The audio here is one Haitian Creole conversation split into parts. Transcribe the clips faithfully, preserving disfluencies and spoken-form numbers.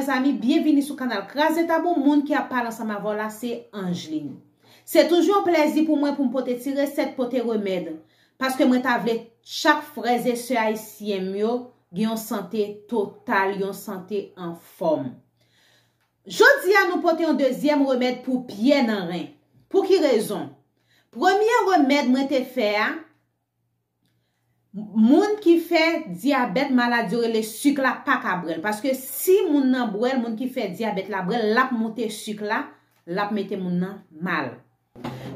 Mezanmi, byenvini sou kanal Kraze Tabou. Moun ki ap pale ansanm avè w la se Angeline. Se toujou yon plèzi pou mwen pou m pote ti resèt, pote remèd, paske mwen ta vle chak frè e sè ayisyen m yo gen yon sante total, yon sante anfòm. Jodi a nou pote yon dezyèm remèd pou pyè nan ren. Pou ki rezon? Premye remèd mwen te fè a, moun ki fè dyabèt, maladi yo rele sik la, pa ka bwè l. Paske si moun nan bwè l, moun ki fè dyabèt la bwè l, l ap moute sik la, l ap mete moun nan mal.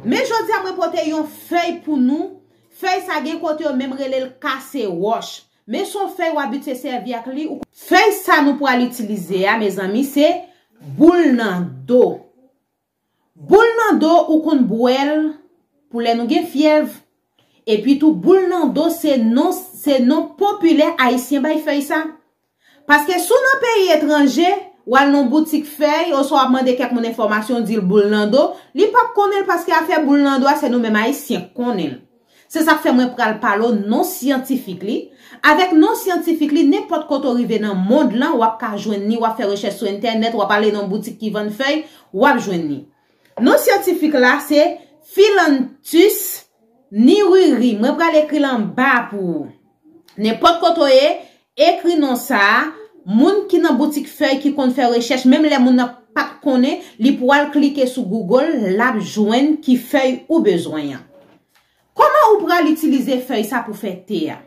Men jodi a mwen pote yon fèy pou nou. Fèy sa gen kote yo menm rele l kase wòch. Men se yon fèy w abitye sèvi ak li. Fèy sa nou pral itilize a, mezanmi, se boul nan do. Boul nan do, ou konn bwè l pou lè nou gen fyèv. Epi tou, boul nan do se non, se non popilè ayisyen bay fèy sa. Paske si w nan peyi etranje, w al nan boutik fèy, oswa w ap mande kèk moun enfòmasyon, di l boul nan do, li p ap konnen l paske afè boul nan do a, se nou menm ayisyen k konnen l. Se sa k fè mwen pral pale w non syantifik li. Avèk non syantifik li, nenpòt kote w rive nan mond lan, w ap ka jwenn li, w ap fè rechèch sou entènèt, w ap ale nan boutik ki vann fèy, w ap jwenn li. Non syantifik la se Phyllanthus niwiri. Mwen pral ekri l anba pou ou. Nenpòt kote w ye, ekri non sa a. Moun ki nan boutik fèy ki konn fè rechèch, menm lè moun nan pa t konnen, li pral klike sou Google, l ap jwenn ki fèy ou bezwen an. Kòman ou pral itilize fèy sa pou fè te a?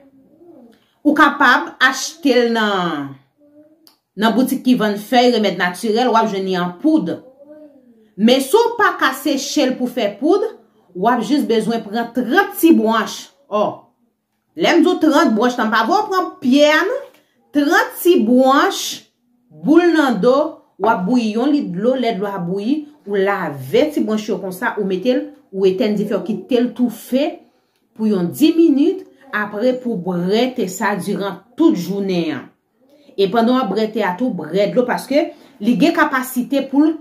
Ou kapab achte l nan, nan boutik ki vann fèy remèd natirèl, w ap jwenn li an poud. Men si w pa ka seche l pou fè poud, w ap jis bezwen pran trant ti bwanch. Ò, lè m di w trant bwanch lan, m pa vle w pran pye a non. Trant ti bwanch boul nan do, w ap bouyi yon lit dlo, lè dlo a bouyi, ou lave ti bwanch yo konsa, ou mete l, ou etèn dife, ou kite l toufe pou yon dis minit, apre pou bwè te sa diran tout jounen an. E pandan w ap bwè te a tou, bwè dlo, paske li gen kapasite pou l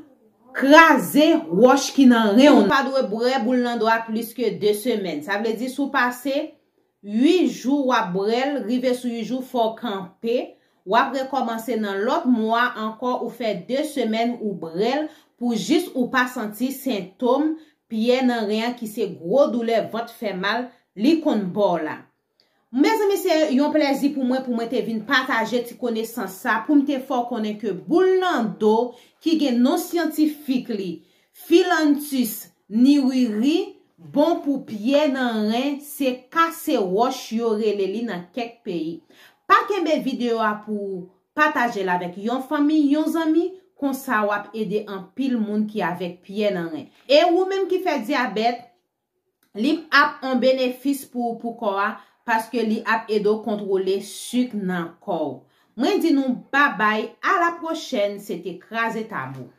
kraze wòch ki nan ren w. Ou pa dwe bwè boul nan do a plis ke de semèn. Sa vle di, si w pase uit jou w ap bwè l, rive sou uit jou, fò w kanpe. W ap rekòmanse nan lòt mwa ankò, ou fè de semèn ou bwè l pou jis ou pa santi sentòm pyè nan ren an ki se gwo doulè, vant fè mal, li konn ba w la. Mezanmi, se yon plèzi pou mwen, pou mwen te vin pataje ti konesans sa, pou m te fè w konnen ke boul nan do ki gen non syantifik li, Phyllanthus niwiri, bon pou pyè nan ren, se kase wòch yo rele li nan kèk peyi. Pa kenbe videyo a pou ou, pataje l avèk yon fanmi, yon zanmi, konsa w ap ede anpil moun ki avèk pyè nan ren. E ou menm ki fè dyabèt, li ap yon benefis pou ou, pou kò a, paske li ap ede w kontwole sik nan kò w. Mwen di nou babay, a la pwochèn, se te Kraze Tabou.